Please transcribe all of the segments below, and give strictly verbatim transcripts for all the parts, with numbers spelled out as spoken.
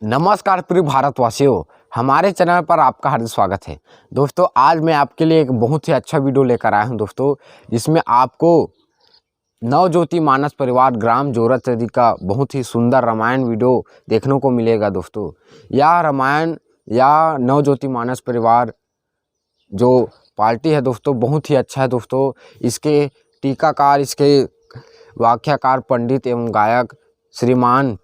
नमस्कार प्रिय भारतवासियों, हमारे चैनल पर आपका हार्दिक स्वागत है। दोस्तों, आज मैं आपके लिए एक बहुत ही अच्छा वीडियो लेकर आया हूं दोस्तों, जिसमें आपको नवज्योति मानस परिवार ग्राम जोराचरी का बहुत ही सुंदर रामायण वीडियो देखने को मिलेगा दोस्तों। यह रामायण या नवज्योति मानस परिवार जो पार्टी है दोस्तों, बहुत ही अच्छा है दोस्तों। इसके टीकाकार, इसके व्याख्याकार पंडित एवं गायक श्रीमान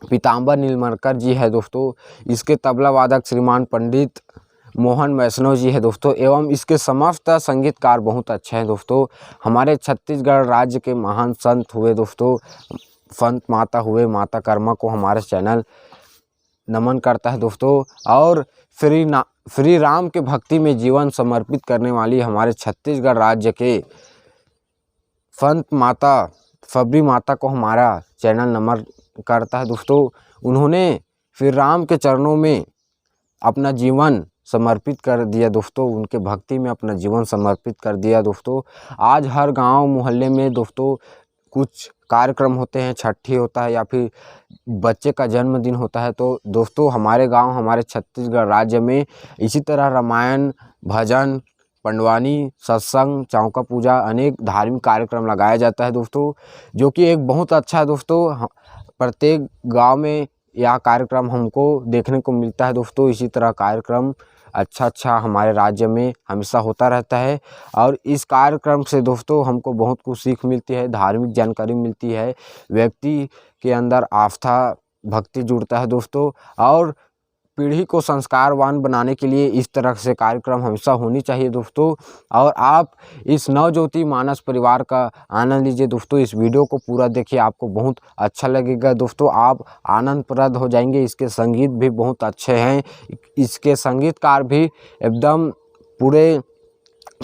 पीताम्बर नीलमरकर जी है दोस्तों। इसके तबला वादक श्रीमान पंडित मोहन वैष्णव जी है दोस्तों, एवं इसके समस्त संगीतकार बहुत अच्छे हैं दोस्तों। हमारे छत्तीसगढ़ राज्य के महान संत हुए दोस्तों, संत माता हुए, माता कर्मा को हमारे चैनल नमन करता है दोस्तों। और श्री ना श्री राम के भक्ति में जीवन समर्पित करने वाली हमारे छत्तीसगढ़ राज्य के संत माता, शबरी माता को हमारा चैनल नमन करता है दोस्तों। उन्होंने श्री राम के चरणों में अपना जीवन समर्पित कर दिया दोस्तों, उनके भक्ति में अपना जीवन समर्पित कर दिया दोस्तों। आज हर गांव मोहल्ले में दोस्तों कुछ कार्यक्रम होते हैं, छठी होता है या फिर बच्चे का जन्मदिन होता है, तो दोस्तों हमारे गांव, हमारे छत्तीसगढ़ राज्य में इसी तरह रामायण, भजन, पंडवानी, सत्संग, चौका पूजा, अनेक धार्मिक कार्यक्रम लगाया जाता है दोस्तों, जो कि एक बहुत अच्छा है दोस्तों। ह-, प्रत्येक गांव में यह कार्यक्रम हमको देखने को मिलता है दोस्तों। इसी तरह कार्यक्रम अच्छा अच्छा हमारे राज्य में हमेशा होता रहता है, और इस कार्यक्रम से दोस्तों हमको बहुत कुछ सीख मिलती है, धार्मिक जानकारी मिलती है, व्यक्ति के अंदर आस्था, भक्ति जुड़ता है दोस्तों। और पीढ़ी को संस्कारवान बनाने के लिए इस तरह से कार्यक्रम हमेशा होनी चाहिए दोस्तों। और आप इस नवज्योति मानस परिवार का आनंद लीजिए दोस्तों। इस वीडियो को पूरा देखिए, आपको बहुत अच्छा लगेगा दोस्तों, आप आनंदप्रद हो जाएंगे। इसके संगीत भी बहुत अच्छे हैं, इसके संगीतकार भी एकदम पूरे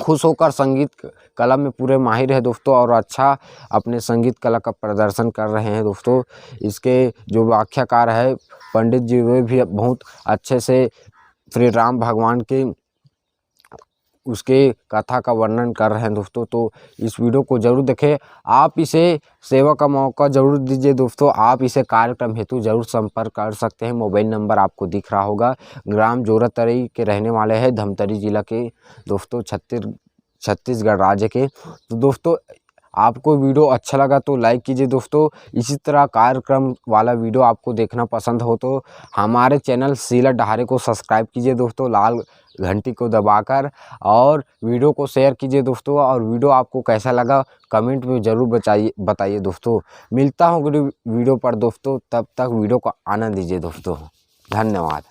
खुश होकर संगीत कला में पूरे माहिर है दोस्तों, और अच्छा अपने संगीत कला का प्रदर्शन कर रहे हैं दोस्तों। इसके जो व्याख्याकार है पंडित जी, वे भी बहुत अच्छे से श्री राम भगवान के उसके कथा का वर्णन कर रहे हैं दोस्तों। तो इस वीडियो को जरूर देखें, आप इसे सेवा का मौका जरूर दीजिए दोस्तों। आप इसे कार्यक्रम हेतु जरूर संपर्क कर सकते हैं। मोबाइल नंबर आपको दिख रहा होगा। ग्राम जोरातरी के रहने वाले हैं, धमतरी जिला के दोस्तों, छत्तीस छत्तीसगढ़ राज्य के। तो दोस्तों, आपको वीडियो अच्छा लगा तो लाइक कीजिए दोस्तों। इसी तरह कार्यक्रम वाला वीडियो आपको देखना पसंद हो तो हमारे चैनल शीला डहारे को सब्सक्राइब कीजिए दोस्तों, लाल घंटी को दबाकर, और वीडियो को शेयर कीजिए दोस्तों। और वीडियो आपको कैसा लगा कमेंट में जरूर बचाइए, बताइए दोस्तों। मिलता हूँ अगली वीडियो पर दोस्तों, तब तक वीडियो को आनंद लीजिए दोस्तों। धन्यवाद।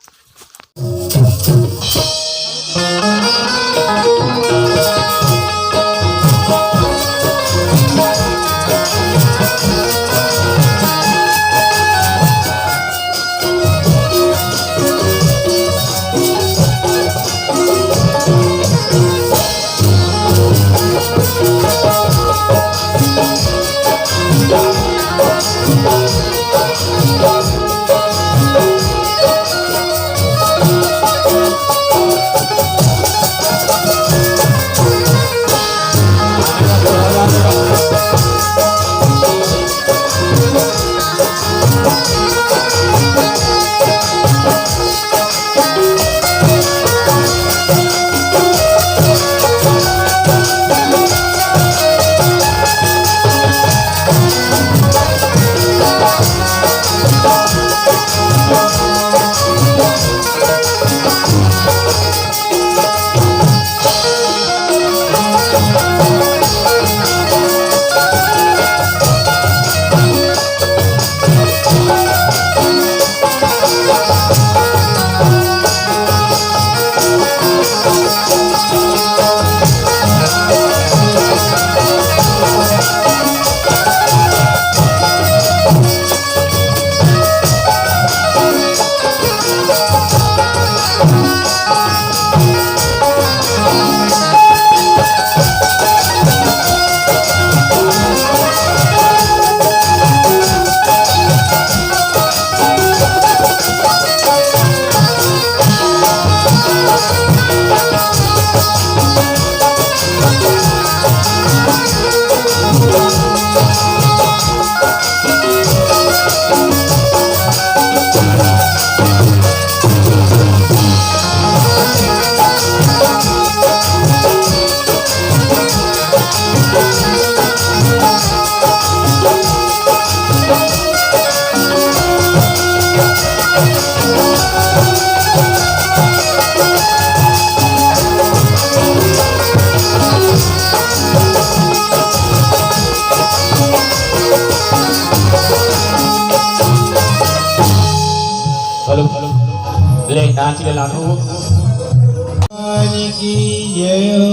नाच के लानू। भगवान की जय हो।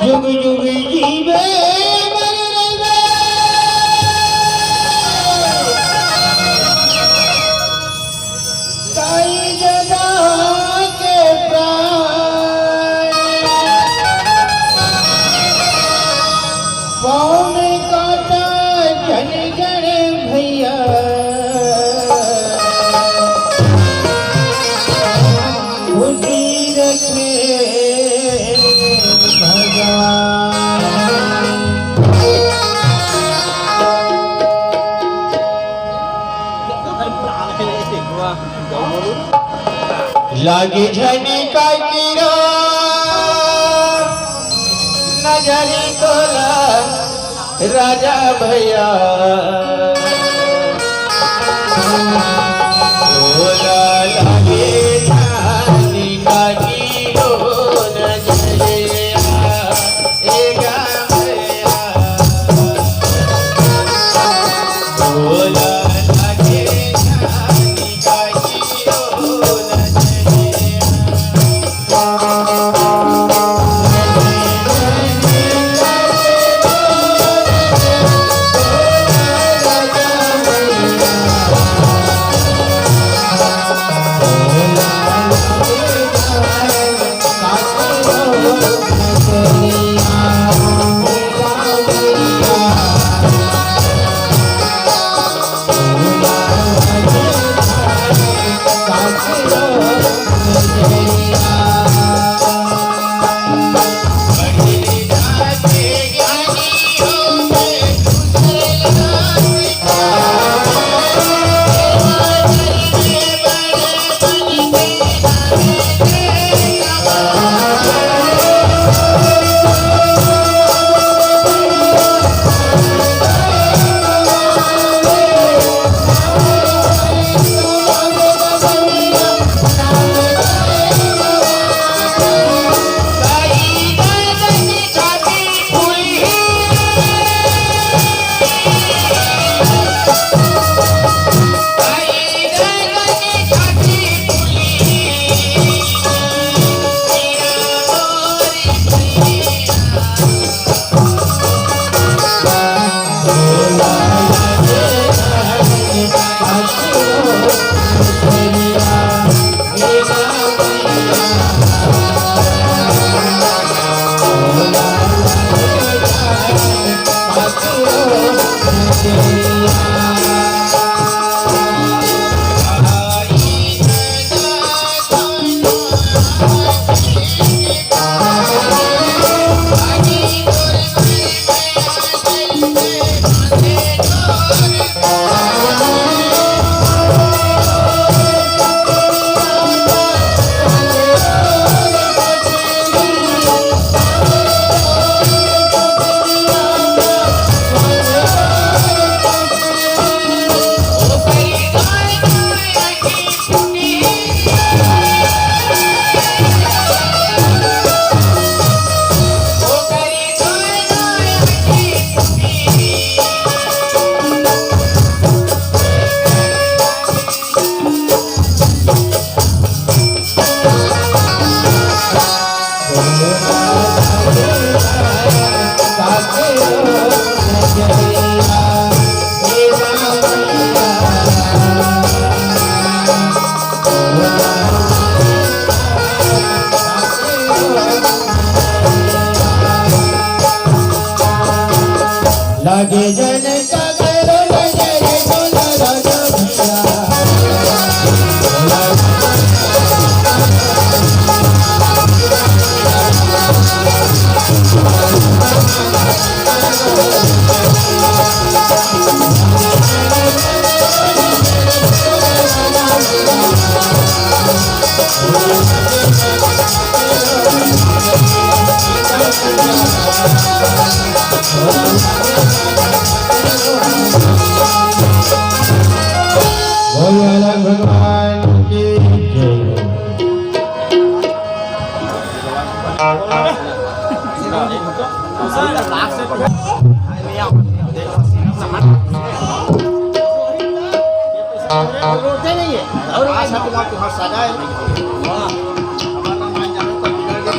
जुग जुग जीवे मर रहे। साईं जगा के प्राण। पाँव में कांटा जन गड़े भैया। खुशी रखे भगवान। लागे झनिका किरण नजरी तोला राजा भैया। तोला लागे झनिका किरण नजरिया। लगे जन का घर नजर तोला राजा भैया। भोलेनाथ भगवान की जय। रोते नहीं है। और आज हम तुम्हारा, तुम्हारा सगा है। वाह। हमारा मान जानो तो बिगड़ गया।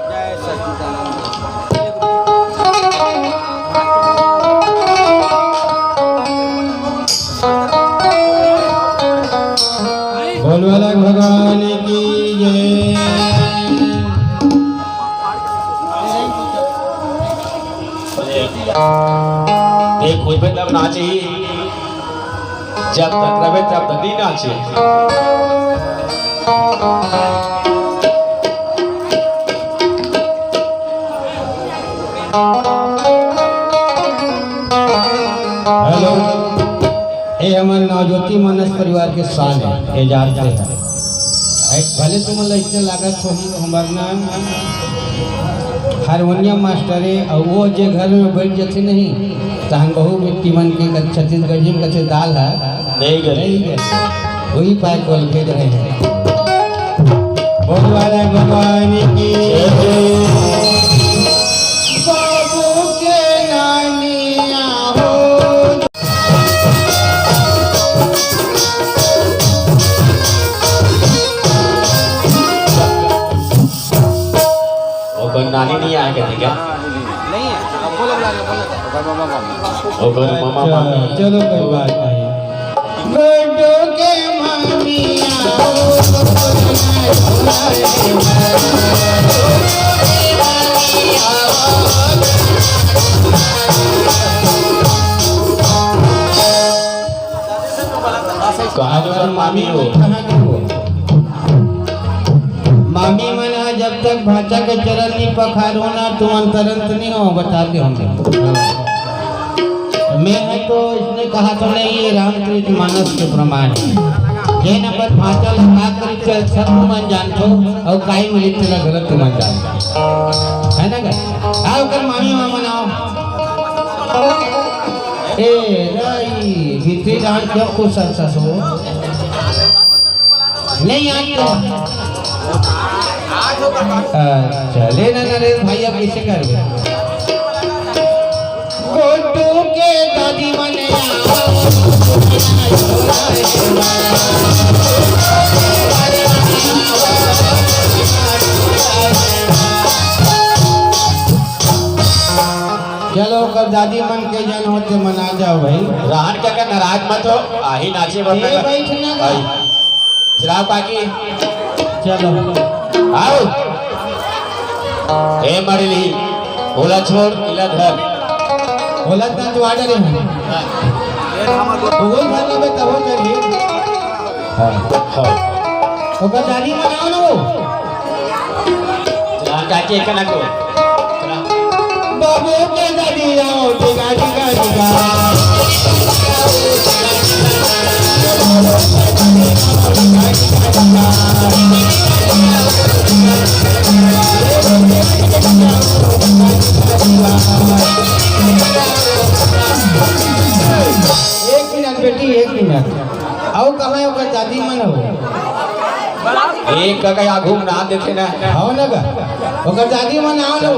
जय सच्चिदानंद। बोल बालक भगवान की जय। देख, खोजबे तब नाचे ही, जब तक रहे तब तक नहीं नाचे। हेलो, ये हमर नवज्योति मानस परिवार के शान है, ये जानते हैं। ए, भले तुमन ला अइसने लागत होही, हमर ना हारमोनियम मास्टर हे, अउ वो जे घर में बैठ जथे नहीं, तहन बहु व्यक्ति मन के कथे, छत्तीसगढ़ी में कथे दाल है, नहीं गले। नहीं गले। वही पाए कल भेज रहे हैं। बोल बालक भगवान की जय। बाबू के नानिया हो। ओकर नानी नहीं आए कहते क्या? नहीं है, अब बोलो, बोला, बोला था। ओकर मामा, मामी। अच्छा, चलो, कोई बात नहीं। गुड्डू के मामी आओ। कहाँ जो मामी हो? कहाँ की हो? मामी मन ह जब तक भांचा के चरण नी पखारो ना, तुमन तरंत नी हो, बता दे हमने। मैं ह तो इसने कहा तो नहीं, ये रामचरित मानस के प्रमाण है। जे नंबर भांचा ला का करी, चल सब तुमन जानथो, अउ काई मिली तेला गलत तुमन जानथो। है ना गा? आओ कर मामी मामा मनाओ। ए, रई, भीतरी डांस क्यों कुछ सरसा सो? नहीं आत तो। अच्छा, ले ना नरेश भाई, अब कइसे करबे? गोटू के दादी मन चलो, ओकर दादी मन के जन होते मना जाओ भाई। राहन काका नाराज मत हो, आही नाचे बर ए, ना। बैठ ना। आई। चिराग काकी, चलो। आओ। ए मड़ली, ओला छोड़, इला धर। ओला ना तो order है। वो घर में तब चली। हाँ। हाँ। ओकर दादी मनाओ ना वो। चिराग काकी, एक ना को। बाबू के दादी आओ, टिका, टिका, टिका। एक मिनट बेटी, एक मिनट। आओ, कहाँ है ओकर दादी मन हो? एक का, का आगू में ना देखे ना। आओ ना गा। ओकर दादी मन आओ ना।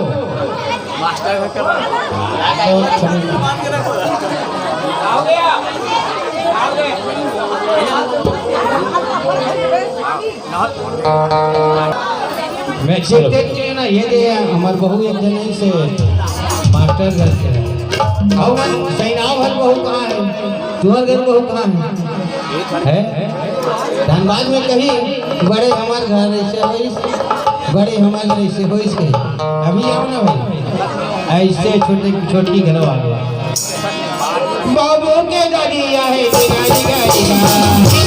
मैं चेक देख के ना, ये दे हमर बहू एक जन से मास्टर घर के। और सैनाव हर बहू कहाँ है? तुहर घर बहू कहाँ है? है? धनबाद में कही, बड़े हमार घर ऐसे होइस, बड़े हमार घर ऐसे होइस के। अभी आओ ना भाई, ऐसे छोटे, छोटी घर वाले। बाबू के दादी आहे, गाड़ी, गाड़ी, गाड़ी।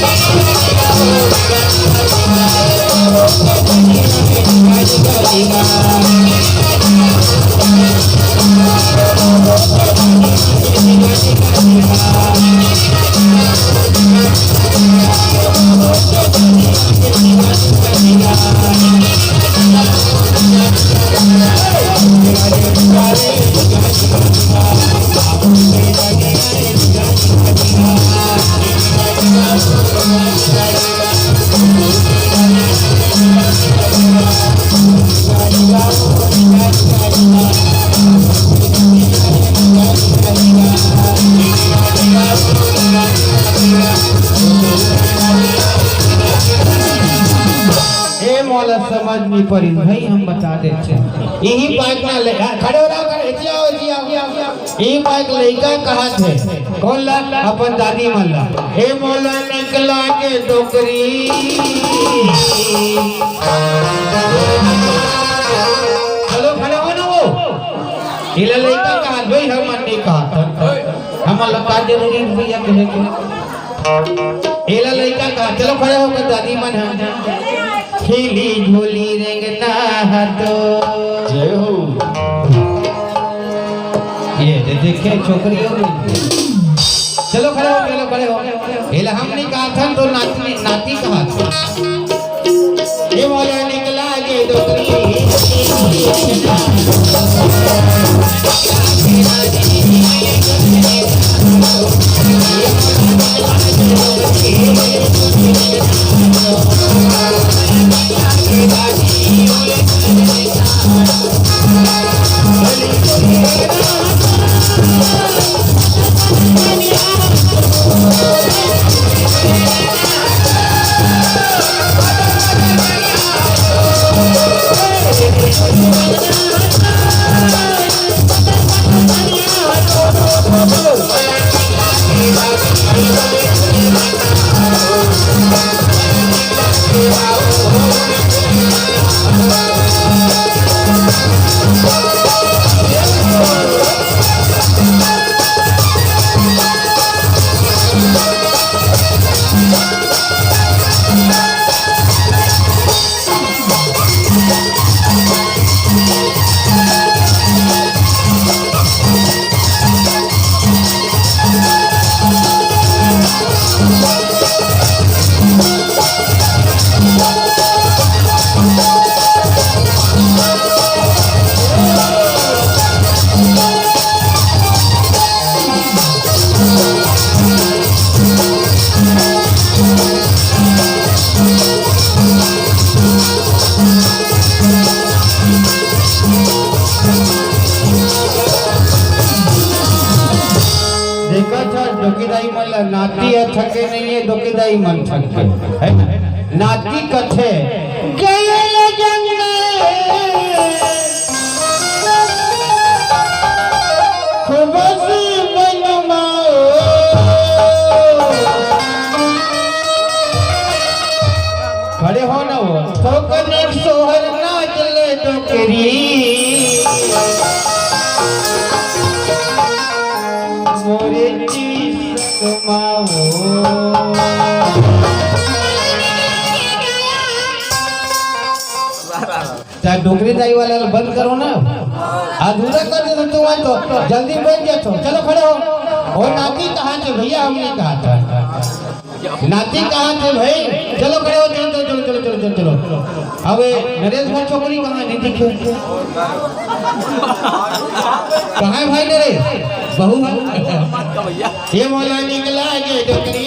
ए मोला समझ नहीं पड़ी भाई, हम बता देते हैं। यही बात ना ले, हाँ, खड़े हो रहा, खड़े, एती आओ, एती आओ। यही बात लइका कहत हे, कौन ला? अपन दादी मन ला। ए मोला निकला के डोकरी। चलो खड़े हो ना वो। इला लइका कहत भाई, हम मन नहीं कहत। हम ला का जरूरी भैया कहे के? एला लइका का, चलो खड़े होकर दादी मन ह। खेली झोली रेंगना हाथो। जय हो। ये दे देखे छोकरी हो गई। चलो खड़े हो, चलो खड़े हो। एला हम नहीं कहा था तो नाती, नाती कहा था। ये बोले निकला के डोकरी। देखत हस, डोकी दाई मन ला नाती ह थके नहीं है, डोकी दाई मन थके, है ना? नाती कथे, "गए ले जंगल, खूब से बनवाओ।" खड़े हो ना वो। तो कनेक सोहर नाच ले डोकरी। मोरे चीज कमाओ। चाहे डोकरी दाई वाला बंद करो ना, अधूरा कर दे तो तुम तो जल्दी बन जाते हो। चलो खड़े हो। और नाती कहाँ थे भैया, हमने कहा था। नाती कहाँ थे भाई? चलो खड़े हो, चलो, चलो, चलो। अबे नरेश भाई, छोकरी कहाँ नहीं दिखे? कहाँ है भाई नरेश? बहू है? ये मोला निकला ये डोकरी।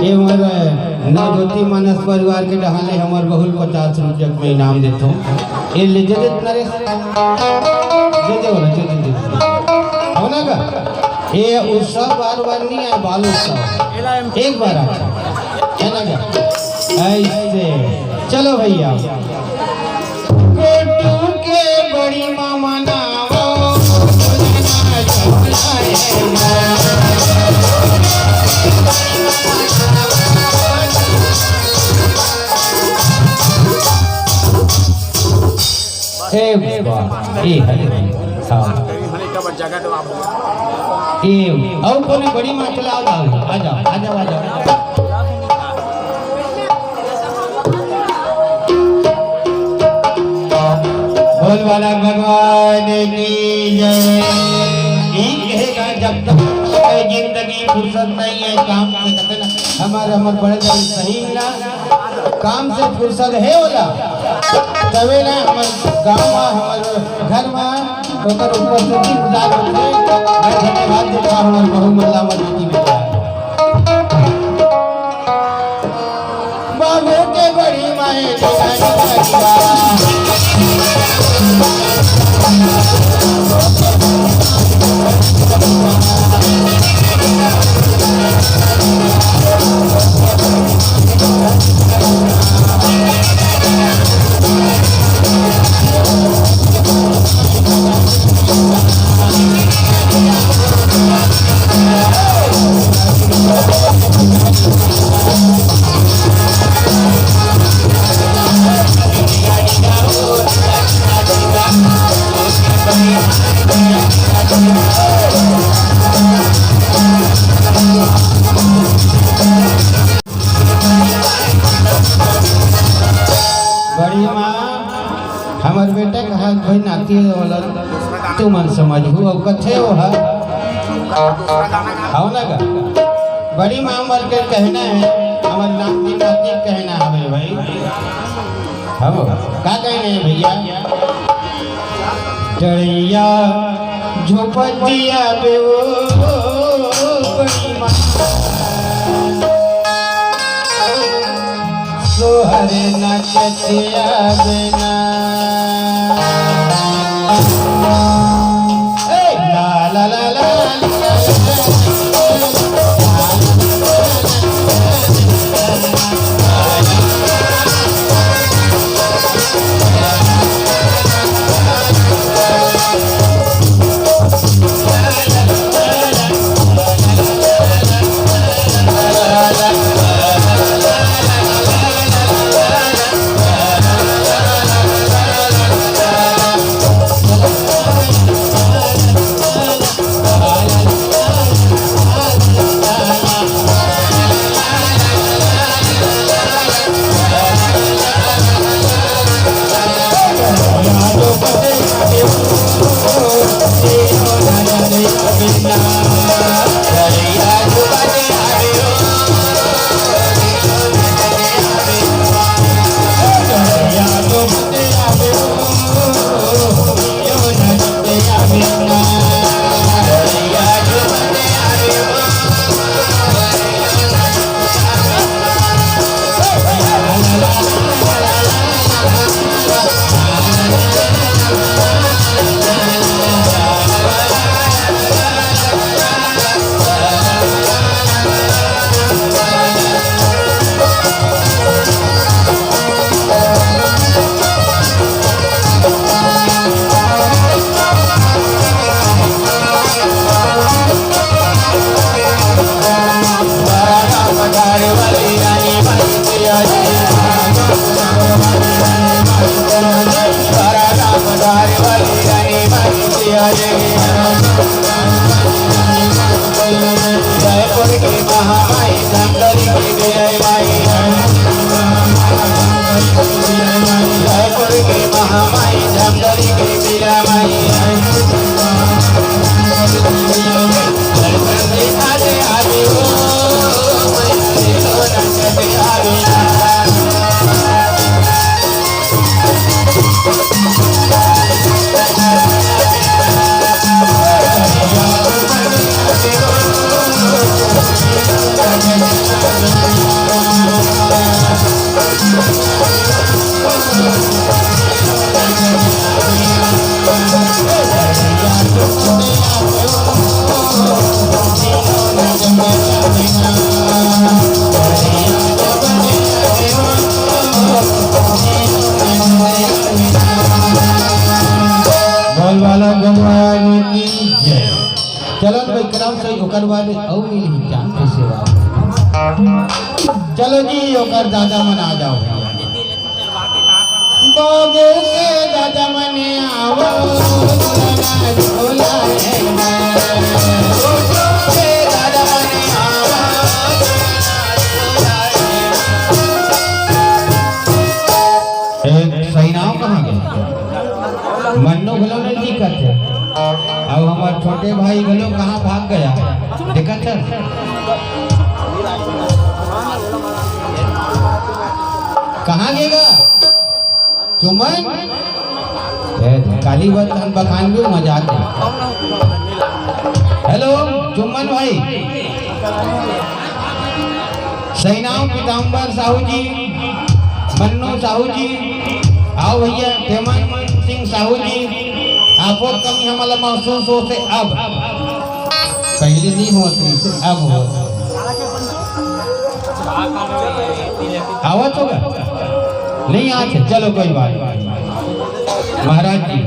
ये हमर नवज्योति मानस परिवार के डहान ले हमर बहुत पचास रुपया के मैं इनाम देथों। ये ले दे दे नरेश, दे दे वाला, दे दे, दे दे। हो ना का? ये उत्सव बार बार नहीं आए, बाल उत्सव एक बार आता है ना का? ऐसे चलो भैया। गोटू के बड़ी मामा नावो, हे बाबा, ए हरे, हाँ। ए, अउ कोनो बड़ी माँ के लाओ, लाओ, आ जाओ, आ जाओ, आ जाओ। बोल वाला भगवान की जय। यही कहेगा, जब तक जिंदगी फुर्सत नहीं है काम से, हमारे, हमारे बड़े बड़े सही ना काम से फुर्सत हे ओला, तबे ना हमर गाँव मा, हमर घर मा ओकर उपस्थिति प्रदान होथे। मैं धन्यवाद देथों हमर बहु मल्ला मल्ली के बेटा। बाबू के बड़ी माए बड़ी माँ, हमर बेटा कहा भाई नाती वाला तुमन समझहू, अउ कथे वो है। आओ ना का? बड़ी माँ मर के कहना है, हमर नाती नाती कहना हवे भाई। हम का कहने हैं भैया? डड़िया झोपटिया बे ओ बड़ी माँ, सोहर नचतिया बिना। ए, ला, ला, ला, ला। बोल बालक भगवान की जय। चलो न भाई, कराओ सही, ओकर बाद अउ मिलही जान के सेवा। चलो जी, ओकर दादा मन आ जाओ। बाबू के दादा मन आवो, झूला झूला है। बाबू के दादा मन आवो, झूला झूला है। ए, सही नाव कहाँ गए? मन्नू घलो नइ दिखत हे। अउ हमर छोटे भाई घलो कहाँ भाग गया? देखत हे? कहाँ गे गा? चुमन? ए, काली बात हम बखान भी मजाक हे। हेलो, चुमन भाई। सही नाव पीताम्बर साहू जी, मन्नू साहू जी, आओ भैया, हेमंत सिंह साहू जी, आपो कमी हमला महसूस होथे अब, पहली नइ होत रहिस, अब होत। आवत होगा? नइ आत हे, चलो कोई बात नहीं। महाराज जी,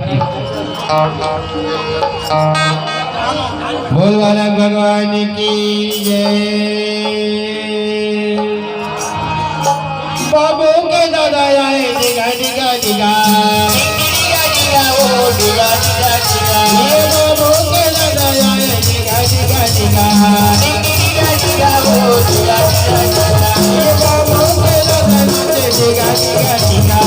बोल बालक भगवान की जय। बाबू के दादा आए, डिगा, डिगा, डिगा। डिगा, डिगा, ओ, डिगा, डिगा, डिगा। ये बाबू के दादा आए, डिगा, डिगा, डिगा। डिगा, डिगा, ओ, डिगा, डिगा, डिगा। ये बाबू के दादा आए, डिगा, डिगा, डिगा।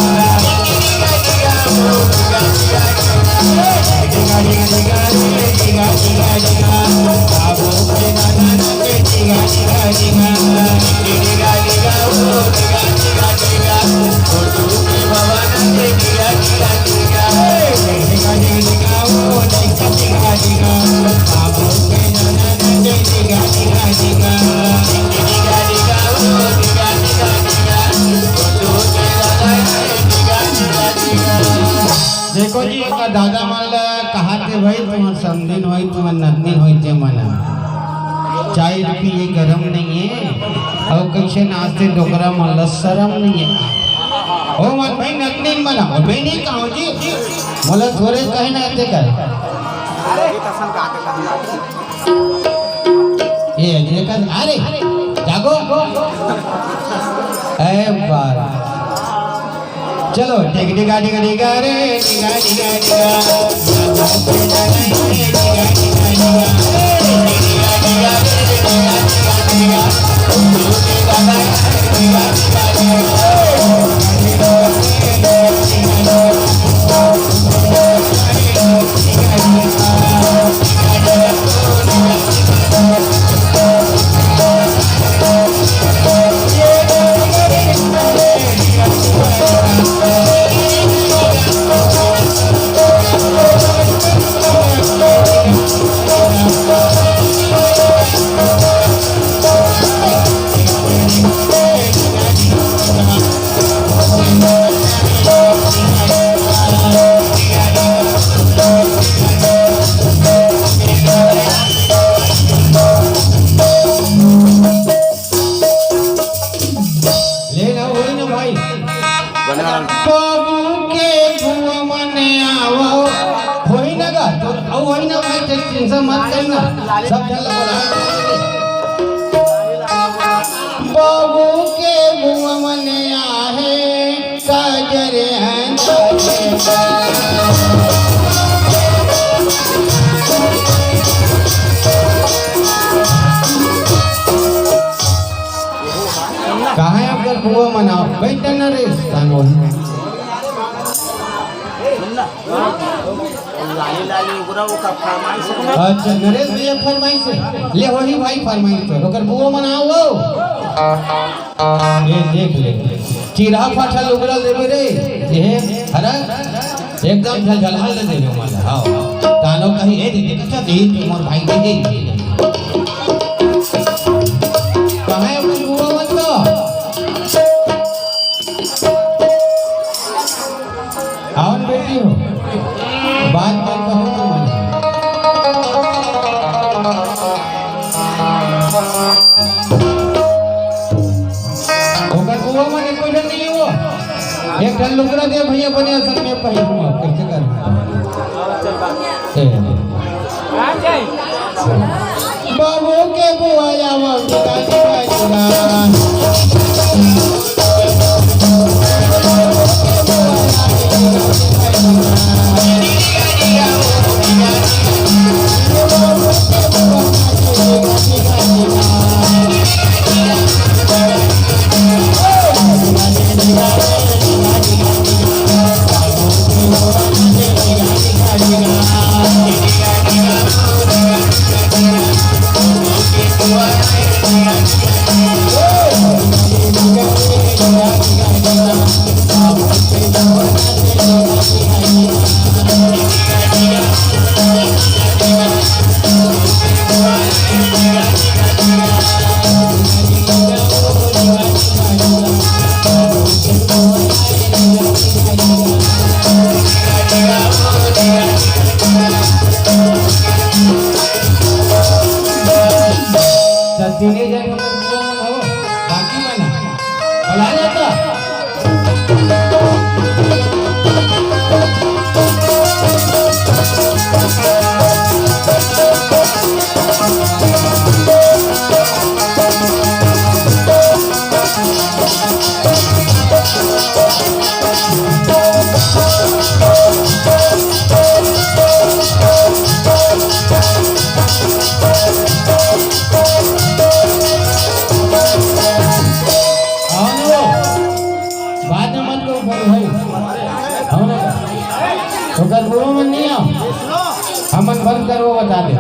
देखो जी, ओकर दादा मन ल कहाथे, भाई, तुमन समधिन होई, तुमन नंदिन होई, ते मन चाय पीए गरम नइये, अउ कइसे नाचथे डोकरा मन ल सरम नइये। ओ मन भाई नंदिन मन, ओ भाई नइ कहो जी, मोला थोरे कहे ना ते कर। ये, ये कर, अरे, जागो। ए बार। चलो, डिग डिगा डिग डिगा रे, डिगा डिगा डिगा। ले ना, होई ना भाई। बना। बाबू के बुआ मन आवो। होई ना गा, तो अउ होई ना भाई, ते चिंता मत करना। सब झन ला बोला। बाबू के बुआ मन आहे, काजर हैं। कहाँ हे ओकर बुआ मन? बैठ ना रे, सांगो। लाली लाली उगरा ओकर फरमाइश हे। अच्छा, नरेश भैया फरमाइश हे। ले होही भाई फरमाइश हे। ओकर बुआ मन आवो। ये देख ले। चिरहा फाटल उगरा लेबे रे। ये हरा एकदम झलझला ले देबे मन। हाँ। कानो कहीं ए दे दे, अच्छा दे दे मोर भाई दे दे। कहाँ हे ओकर बुआ मन तो? वो मने कोई नहीं हो। एक ठन लुगरा दे भैया, बने असन में पहिर हुआ, कैसे कर? ए। बाबू के बुआ आवा, गाली गाली। बाद में मत करो, भाई। ओकर बुआ मन नहीं आओ। हमन बंद करबो, बता दे।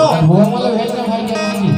ओकर बुआ मन ला भेज दे भाई, जल्दी।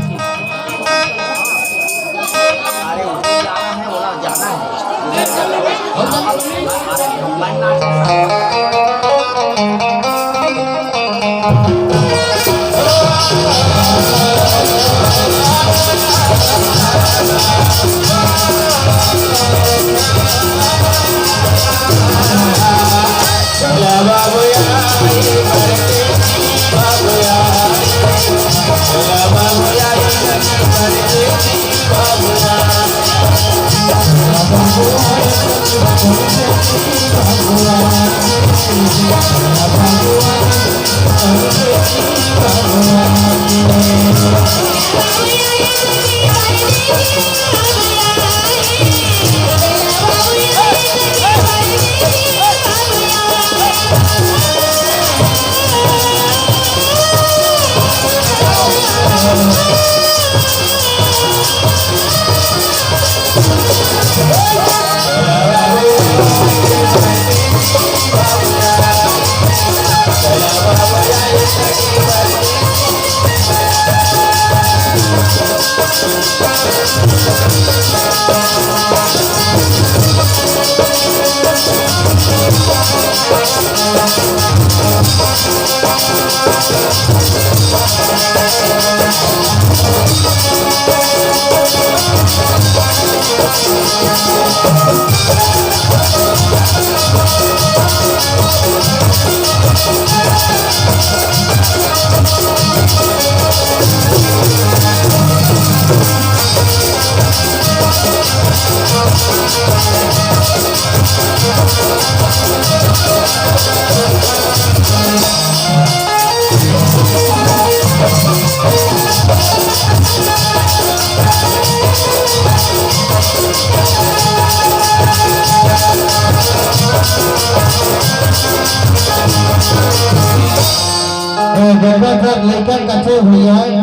ए, जगह पर लइका कथे हुई है।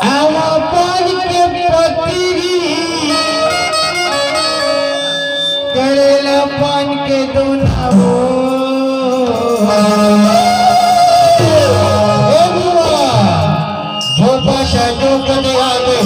आवा पान के पतरी, करेला पान के दोना हो। ए बुआ, धोपा साजो कदे आगे।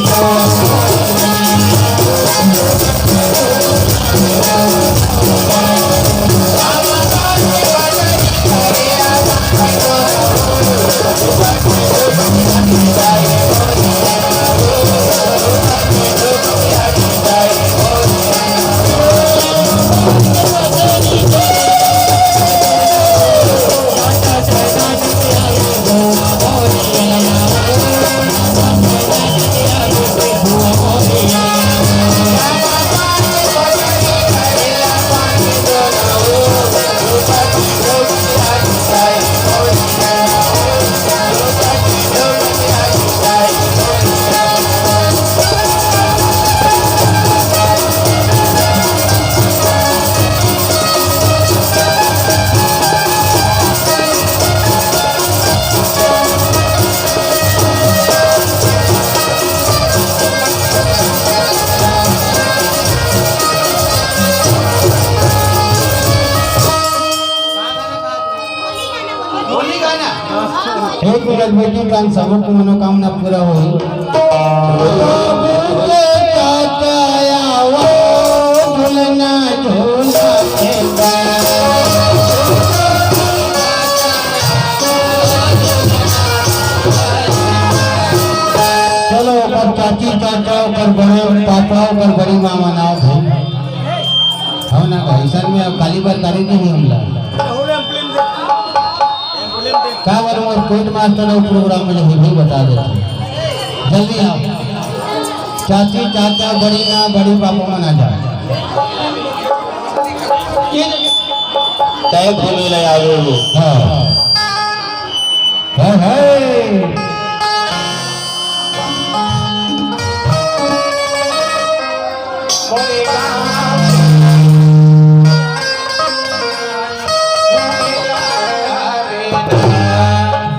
बेटी कान सबो के मनोकामना पूरा होही। चलो, ओकर चाची, चाचा, ओकर बड़े पापा, ओकर बड़ी माँ मनाओ भाई। हो ना भाई, सर में अब काली बार करे नहीं हमला। का बर मोर कोर्ट मास्टर अउ प्रोग्राम में नहीं भी बता देते। जल्दी आओ। चाची, चाचा, बड़ी माँ, बड़ी पापा मन आ जाओ। तय घूमे ले आवे वो। हाँ। हे, हे।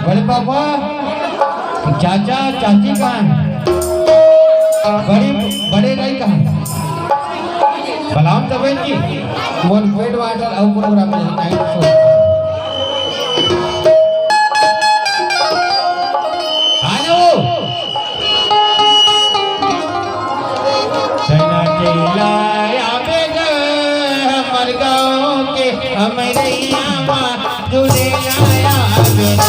बड़े पापा, चाचा, चाची कहाँ हैं? बड़ी, बड़े दाई कहाँ हैं? बलाम तबे की, मोर पेट वाटर अउ प्रोग्राम में night show। आ जाओ। सना के लाया बेग हमर गाँव के हमरैया मा दुल्हन लाया बेग।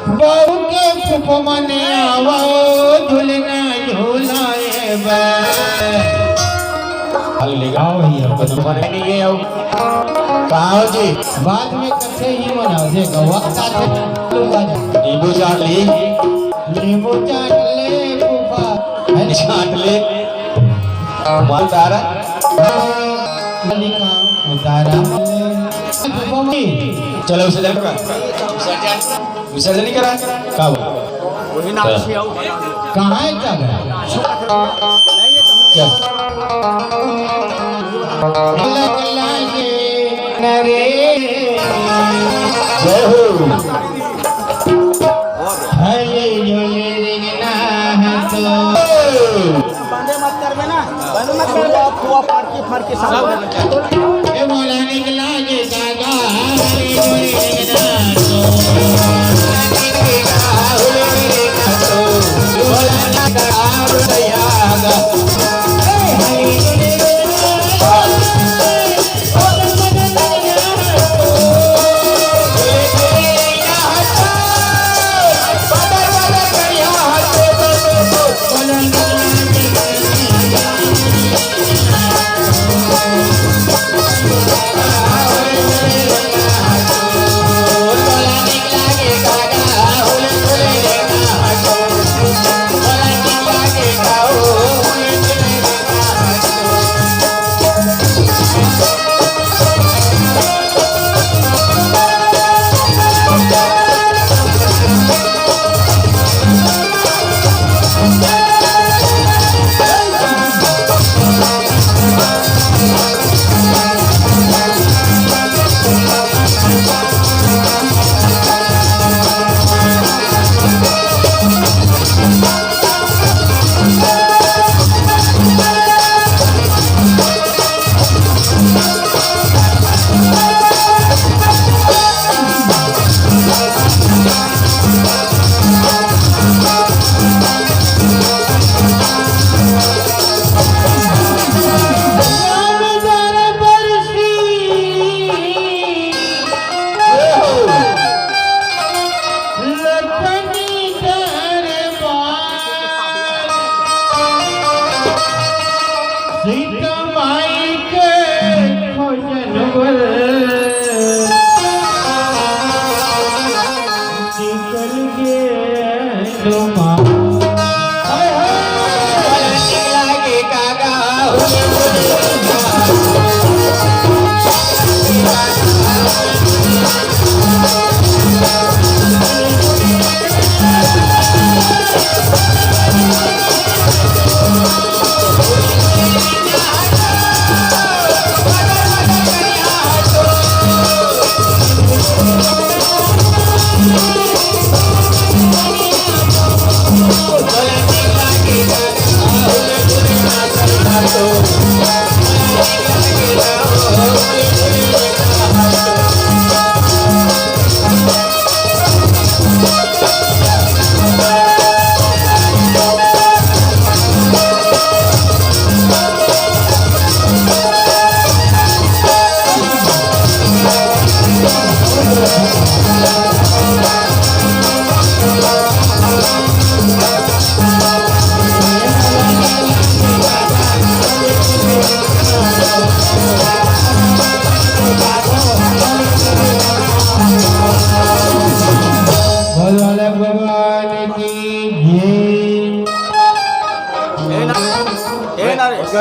बाबू के फूफो मने आवो, झुलना झुलाए बा। आओ भैया। नहीं है, आओ। कहाँ हो जी? बाद में कथे ही मनाओ, जे गवा का थे, लोग आ जाओ। नींबू चाट ली। नींबू चाट ले फूफा। है ना? चाट ले। मार तारा। लिखा उतारा। फूफा मम्मी। चलो, उसे देखो। विसर्जन नहीं करा? का बोल? वही नाम से आओ। कहाँ है क्या गया? चल। लग लागे न रे। जय हो। हले झोले रिंगना है तो। बंदे मत करबे ना, बंदे मत करबे। फुआ फाड़ के, फाड़ के सब। ए मौलानी के लागे दादा, हरे गोरे के नाचो।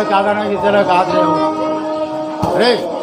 का गाना की तरह गा रहे हो? अरे,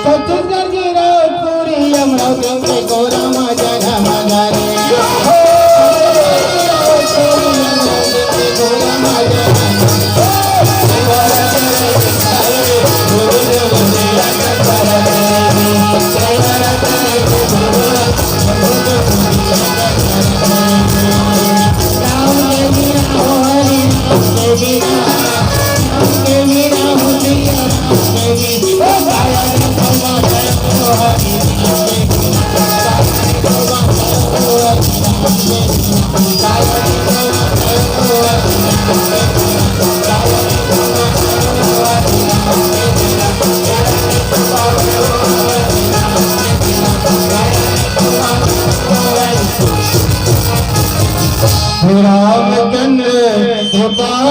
छत्तीसगढ़ की राजपुरी अमरावती के गोरा माजा ना माजा रे। रामचंद्र कृपा।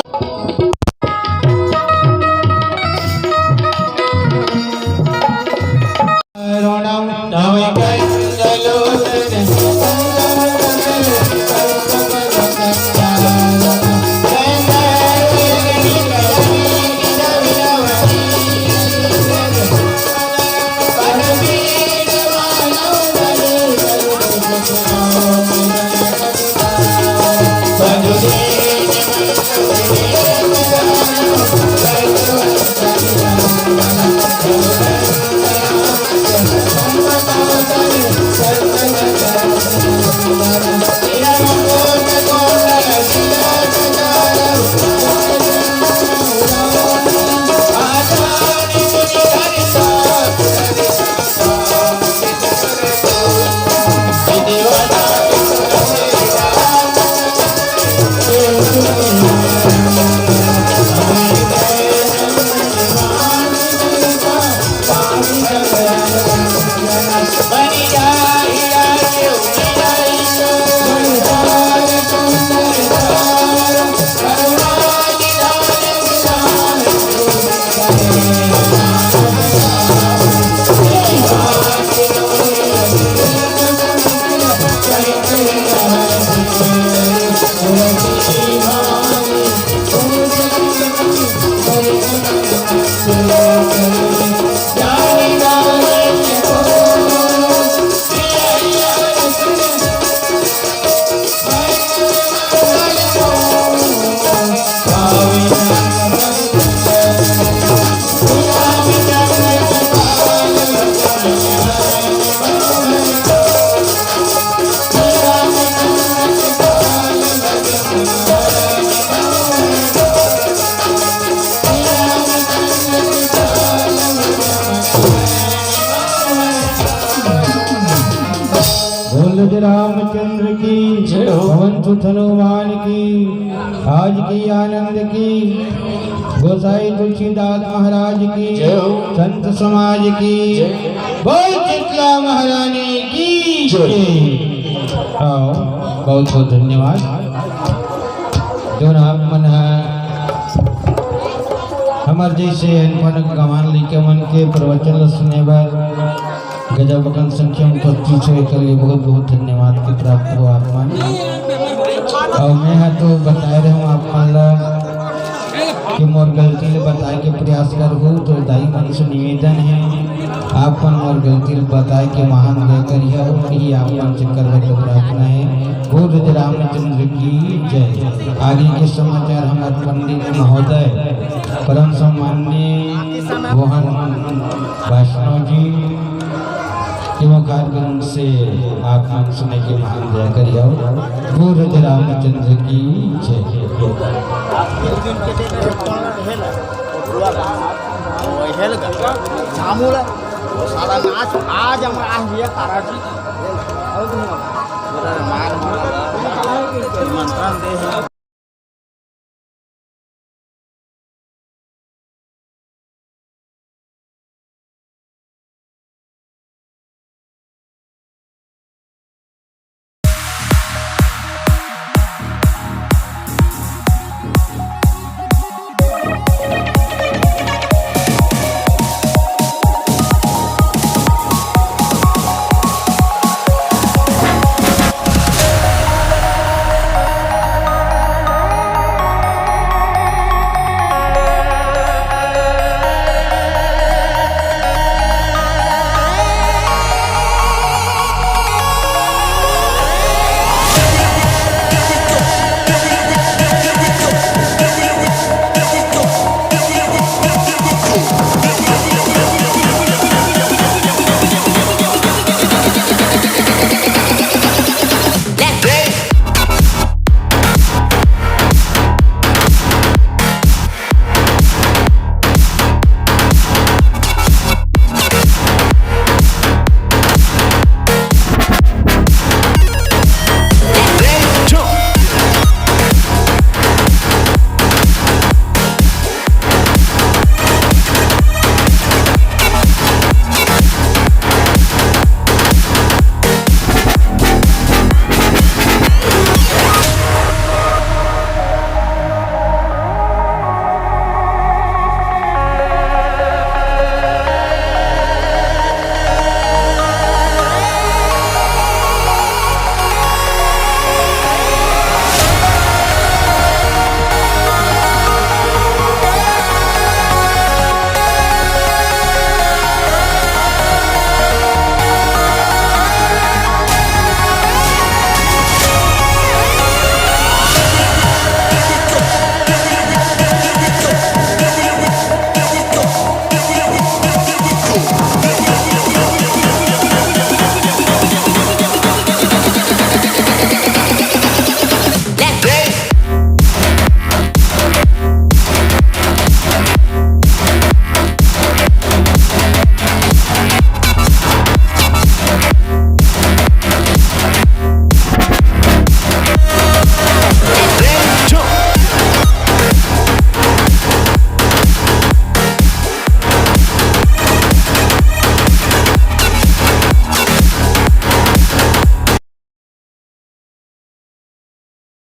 बोल रामचंद्र की जय हो। पवन सुत हनुमान की, आज की आनंद की, गोसाई तुलसीदास महाराज की, जय हो। संत समाज की, जय। बोल शीतला महारानी की जय। जय। आओ, बहुत बहुत धन्यवाद। जोन आप मन ह हमर जैसे अनपढ़ गंवार लइका मन के प्रवचन ल सुने बर गजब अकन संख्या में उपस्थित होय के लिए बहुत बहुत धन्यवाद के प्राप्त हो आप मन। अउ मैं ह तो बताए रहे हूँ आप मन ला कि मोर गलती ले बताए के प्रयास करहूँ, तो दाई मन से निवेदन है, आप मन मोर गलती ले बताए के महान दया करिहा, वही आप मन से करबा के प्रार्थना है। बोल रामचंद्र की जय। आगे के समाचार हमारे पंडित महोदय परम सम्माननीय मोहन वैष्णव जी, टीमोखारगंज से आप मन सुने के महान दया करियो। बोल रामचंद्र की जय। साला नाच आज हम आ गया तारा जी। निमंत्रण दे हैं।